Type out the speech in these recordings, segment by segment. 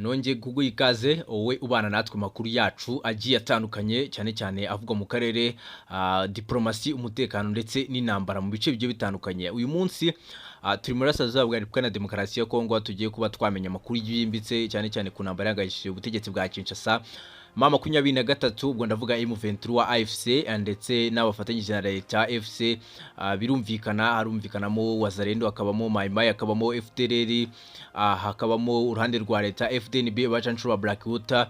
Nongeye kuguha ikaze wowe ubana natwe makuru yacu agiye atandukanye, cyane cyane avugwa mu karere, diplomasi, umutekano ndetse n'intambara mu bice bigiye bitandukanye. Uyu munsi turi muri Burasirazuba bwa Repubulika na Demokarasi ya Kongo, aho tugiye kuba twamenya amakuru yimbitse, cyane cyane ku ntambara ihangayikishije ubutegetsi bwa Kinshasa, M23. Ubwo ndavuga M23 AFC ndetse n'abafatanyije na leta FC. Birumvikana harumvikanamo Wazalendo, hakabamo Mai Mai, hakabamo FDLR, hakabamo uruhande rwa leta FDNB, abacanshuro ba Blackwater,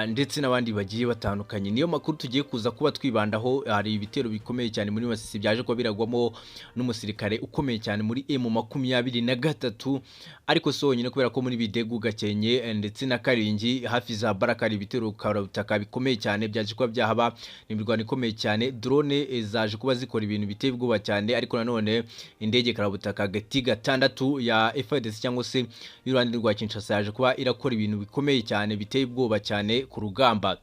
ndetse n'abandi bagiye batandukanye. Niyo makuru tugiye kuza kuba twibandaho. Hari ibitero bikomeye cyane muri Masisi byaje kuba biragwamo n'umusirikare ukomeye cyane muri M23, ariko si wonyine, kubera ko muri Bidegu, Gakenke ndetse na Karingi hafi za Baraka hari ibitero karabutaka bikomeye cyane byaje kuba byahaba. Ni imirwano ikomeye cyane, drone zaje kuba zikora ibintu biteye ubwoba cyane, ariko nanone indege karabutaka gati 6 ya FARDC cyangwa se y'uruhande rwa Kinshasa yaje kuba irakora ibintu bikomeye cyane biteye ubwoba cyane ku rugamba.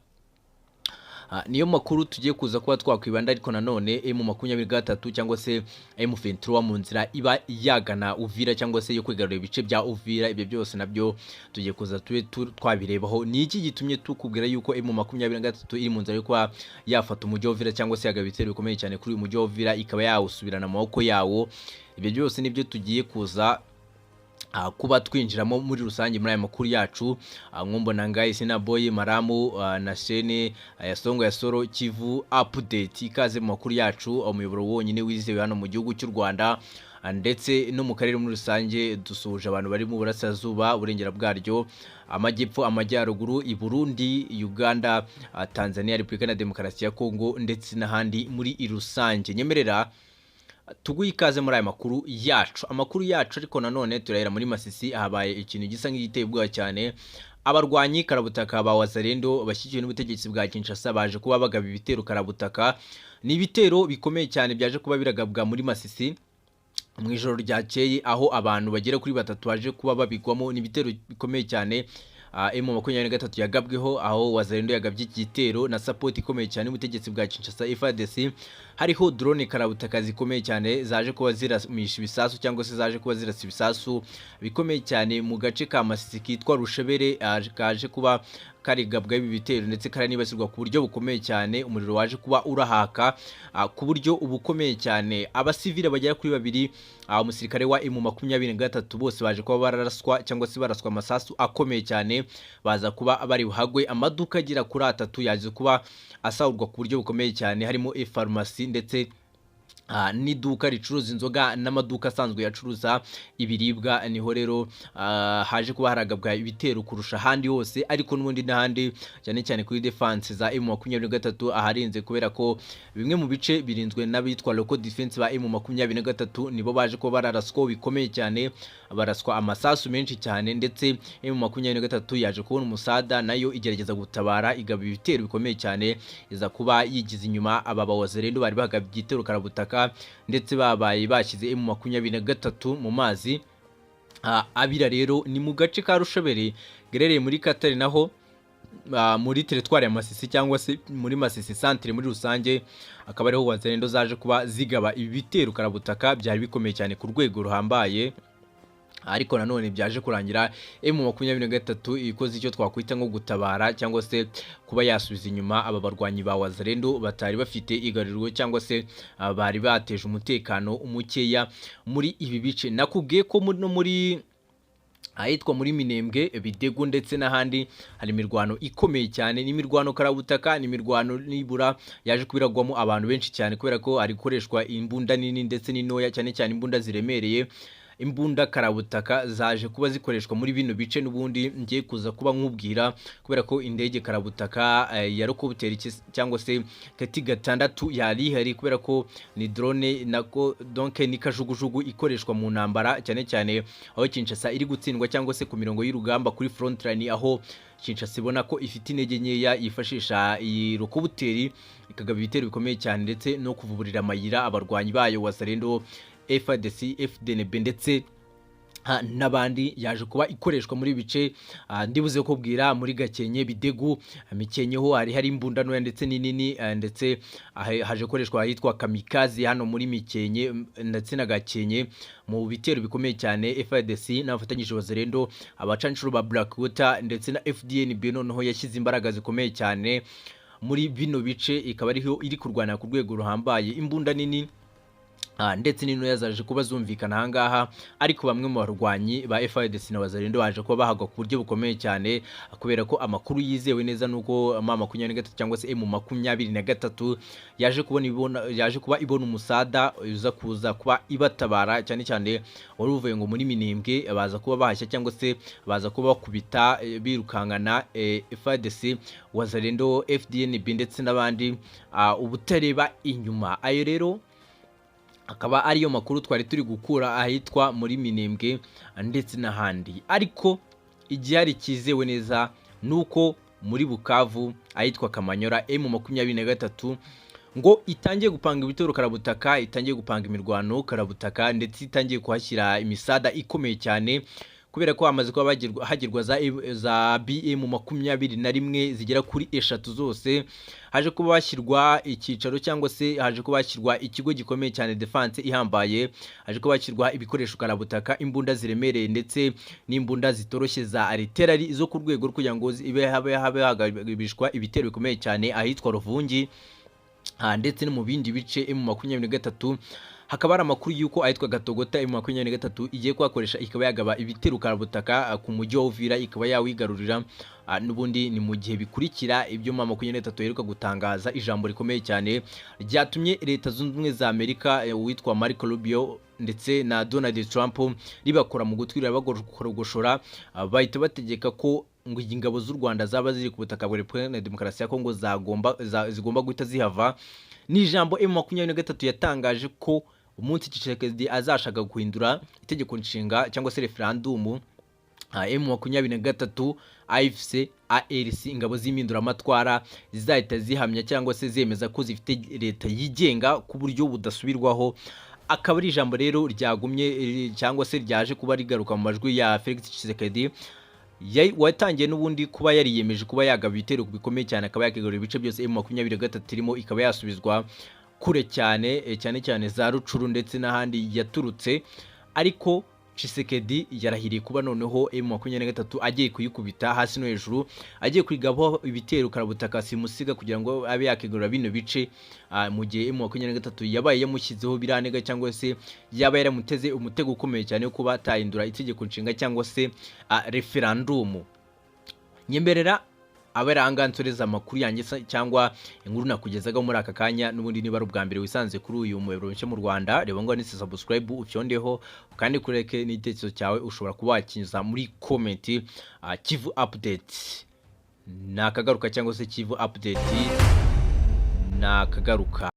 Niyo makuru tugiye kuza kuba twakwibanda, ariko nanone M23 cyangwa se M23 mu nzira iba yagana Uvira cyangwa se yo kwigarurira ibice bya Uvira, ibyo byose nabyo tugiye kuza tube twabirebaho. Ni iki gitumye tukubwira yuko M23 iri mu nzira yo kuba yafata umujyi wa Uvira cyangwa se yagaba ibitero bikomeye cyane kuri uyu mujyi wa Uvira, ikaba yawusubirana mu maboko yawo? Ibyo byose nibyo tugiye kuza kuba twinjiramo muri rusange muri aya makuru yacu. Nkumbona ngayi sina boy maramu na shene ya Songo ya Soro Kivu Update. Ikaze mu makuru yacu, umuyoboro wonyine wizewe hano mu gihugu cy'u Rwanda ndetse no mu karere muri rusange. Dusuhuje abantu bari mu burasirazuba, burengera bwaryo, amajyepfo, amajyaruguru, i Burundi, Uganda, Tanzania, Repubulika na Demokarasi ya Kongo ndetse n'ahandi muri rusange. Nyemerera tuguhe ikaze muri aya makuru yacu. Amakuru yacu ariko nanone turahera muri Masisi, habaye ikintu gisa nk'igiteye ubwoba cyane. Abarwanyi karabutaka ba Wazalendo bashyigikiwe n'ubutegetsi bwa Kinshasa baje kuba bagaba ibitero karabutaka. Ni ibitero bikomeye cyane byaje kuba biragabwa muri Masisi mu ijoro ryakeye, aho abantu bagera kuri batatu baje kuba babigwamo. Ni ibitero bikomeye cyane M23 yagabweho, aho Wazalendo yagabye iki gitero na support ikomeye cyane y'ubutegetsi bwa Kinshasa FARDC. Hariho drone karabutaka zikomeye cyane zaje kuba ziramisha ibisasu cyangwa se zaje kuba zirasa ibisasu bikomeye cyane mu gace ka Masisi kitwa Rushebere, kaje kuba karigabwa ibi bitero ndetse karanibasirwa ku buryo bukomeye cyane. Umuriro waje kuba urahaka ku buryo ubukomeye cyane. Abasivile bagera kuri babiri, umusirikare wa M23, bose baje kuba bararaswa cyangwa se baraswa amasasu akomeye cyane, baza kuba bari buhagwe. Amaduka agera kuri atatu yaje kuba asahurwa ku buryo bukomeye cyane, harimo farumasi ndetse n'iduka ricuruza inzoga n'amaduka asanzwe yacuruza ibiribwa. Niho rero haje kuba haragabwa ibitero kurusha ahandi hose, ariko n'ubundi n'ahandi, cyane cyane kuri defense za M23 aharinze, kubera ko bimwe mu bice birinzwe n'abitwa local defense ba M23, nibo baje kuba bararaswa bikomeye cyane, baraswa amasasu menshi cyane. Ndetse M23 yaje kubona umusada, nayo igerageza gutabara, igaba ibitero bikomeye cyane, iza kuba yigize inyuma aba Bawazalendo bari bagabye igitero karabutaka ndetse babaye bashyize M23 mu mazi abira. Rero ni mu gace ka Rushebere gaherereye muri Katare, naho muri teritwari ya Masisi cyangwa se muri Masisi centre muri rusange, akaba ariho Wazalendo zaje kuba zigaba ibi bitero karabutaka byari bikomeye cyane ku rwego ruhambaye. Ariko nanone byaje kurangira M23 ikoze icyo twakwita nko gutabara cyangwa se kuba yasubiza inyuma aba barwanyi ba Wazalendo batari bafite igaruriro cyangwa se bari bateje umutekano mukeya muri ibi bice. Nakubwiye ko no muri ahitwa muri Minembwe, Bidegu ndetse n'ahandi hari imirwano ikomeye cyane. Ni imirwano karabutaka, ni imirwano nibura yaje kubiragwamo abantu benshi cyane, kubera ko hari gukoreshwa imbunda nini ndetse n'intoya, cyane cyane imbunda ziremereye. Imbunda karabutaka zaje kuba zikoreshwa muri bino bice n'ubundi ngiye kuza kuba nkubwira, kubera ko indege karabutaka ya helicopter cyangwa se kati 6 yari ihari, kubera ko ni drone nako donc ni kajugujugu ikoreshwa mu ntambara, cyane cyane aho Kinshasa iri gutsindwa cyangwa se ku mirongo y'urugamba, kuri front line, aho Kinshasa ibona ko ifite intege nkeya, yifashisha iyi helicopter ikagaba ibitero bikomeye cyane ndetse no kuvuburira amayira abarwanyi bayo Wazalendo, FARDC, FDNB ndetse N'abandi yaje kuba ikoreshwa muri bice ndibuze kubwira muri Gakenke, Bidegu, Mikenke ho hari imbunda ntoya ndetse n'inini, ndetse haje gukoreshwa ahitwa Kamikazi hano muri Mikenke ndetse na Gakenke mu bitero bikomeye cyane FARDC n'abafatanyije Wazalendo, abacanshuro ba Blackwater ndetse na FDNB. Noneho yashyize imbaraga zikomeye cyane muri bino bice, ikaba ariho iri kurwana ku rwego ruhambaye. Imbunda nini ndetse n'intoya zaje kuba zumvikana ahangaha, ariko bamwe mu barwanyi ba FARDC na Wazalendo baje kuba bahagwa ku buryo bukomeye cyane, kubera ko amakuru yizewe neza nuko M23 cyangwa se M23 yaje kubona ibona, yaje kuba ibona umusada uza kuza kuba ibatabara, cyane cyane wari uvuye ngo muri Minembwe, baza kuba bahashya cyangwa se baza kuba bakubita birukankana FARDC, Wazalendo, FDNB ndetse n'abandi ubutareba inyuma. Ayo rero akaba ariyo makuru twari turi gukura ahitwa muri Minembwe ndetse n'ahandi, ariko igihari cyizewe neza nuko muri Bukavu ahitwa Kamanyora M23 ngo itangiye gupanga ibitero karabutaka, itangiye gupanga imirwano karabutaka, ndetse itangiye kuhashyira imisada ikomeye cyane, kubera ko hamaze kuba hagirwa za BM 21 zigera kuri eshatu zose. Haje kuba hashyirwa icyicaro cyangwa se haje kuba hashyirwa ikigo gikomeye cyane, defense ihambaye, haje kuba hashyirwa ibikoresho karabutaka, imbunda ziremereye ndetse n'imbunda zitoroshye za artillery zo ku rwego rwo kugira ngo ibe habe hagabishwa ibitero bikomeye cyane ahitwa Ruvungi ndetse no mu bindi bice M23. Hakaba hari amakuru y'uko ahitwa Gatogota M23 igiye kuhakoresha, ikaba yagaba ibitero karabutaka ku mujyi wa Uvira, ikaba yawigarurira. N'ubundi ni mu gihe bikurikira ibyo M23 iheruka gutangaza, ijambo rikomeye cyane ryatumye Leta Zunze Ubumwe za Amerika, uwitwa Marco Rubio ndetse na Donald Trump ribakora mu gutwi, rirabagorogoshora, bahita bategeka ko ngo ingabo z'u Rwanda zaba ziri ku butaka bwa Repubulika ya Demokarasi ya Kongo zigomba guhita zihava. Ni ijambo M23 yatangaje ko umunsi Tshisekedi azashaka guhindura itegeko nshinga cyangwa se referandumu, M23 AFC ARC, ingabo z'impinduramatwara, zizahita zihamya cyangwa se zemeza ko zifite leta yigenga ku buryo budasubirwaho. Akaba ari ijambo rero ryagumye cyangwa se ryaje kuba rigaruka mu majwi ya Felix Tshisekedi, watangiye n'ubundi kuba yariyemeje kuba yagaba ibitero bikomeye cyane, akaba yakigarurira ibice byose M23 irimo, ikaba yasubizwa kure cyane, cyane cyane za Rucuru ndetse n'ahandi yaturutse. Ariko Tshisekedi yarahiriye kuba noneho M23 agiye kuyikubita hasi no hejuru, agiye kuyigabaho ibitero karabutaka simusiga kugira ngo abe yakigarura bino bice, mu gihe M23 yabaye yamushyizeho biranega cyangwa se yaba yaramuteze umutego ukomeye cyane wo kuba atahindura itegeko nshinga cyangwa se referandumu. Nyemerera abe ari ahangaha nsoreza amakuru yanjye cyangwa inkuru nakugezagaho muri aka kanya. N'ubundi niba ari ubwa mbere wisanze kuri uyu muyoboro mushya mu Rwanda, reba ngo ni subscribe ufyondeho, kandi kureke n'igitekerezo cyawe ushobora kuba wakinyuza muri comment. Kivu Update nakagaruka cyangwa se Kivu Update nakagaruka.